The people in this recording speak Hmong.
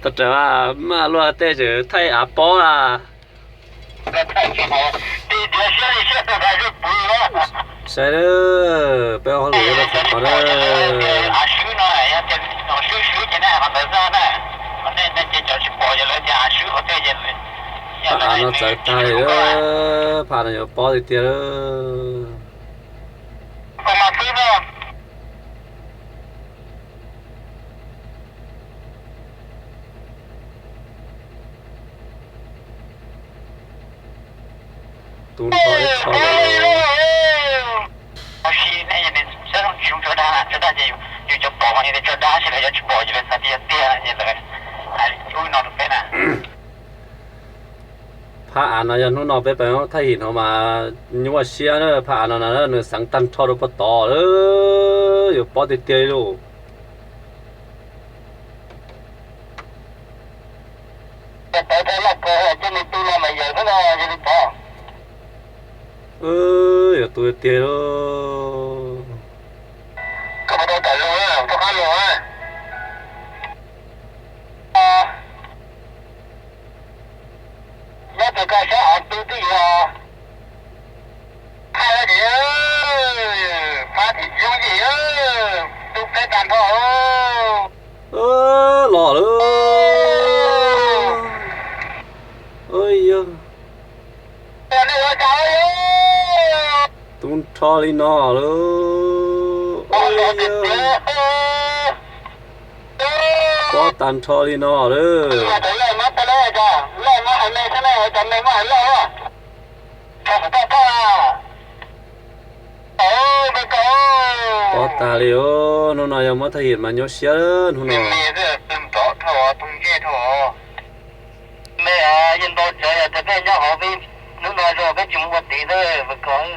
Tab sis mas luag tej tseem thaij av pob na. Saib, peb ob lus yuav rau qhov no. Phaj av no txawv tag li, phaj av no yuav pob tiag tiag lawm. Tub nrho ib txho lawm. Phaj av no yog hnub no peb pab thaij him no mas nyuaj siab na, phaj av no na nws xeev tag nrho rau puag tod lawm, yuav pob tiag tiag li lauj. Yuav tu tiag tiag lauj. Nyob pem koj sab av tu twb yuav thaj ces fab tim yooj yim, tu peb tag nrho. Los lawm. Yog tub nrho li no lawm. Pob tag nrho li no lawm. Pob tag li os, hnub no yog muab thaj him mas nyuaj siab hnub no. Me yeej ntau tsawv yog tias peb nyob hauv peb hnub no zog peb tsis mus ua tid xwb mas koj.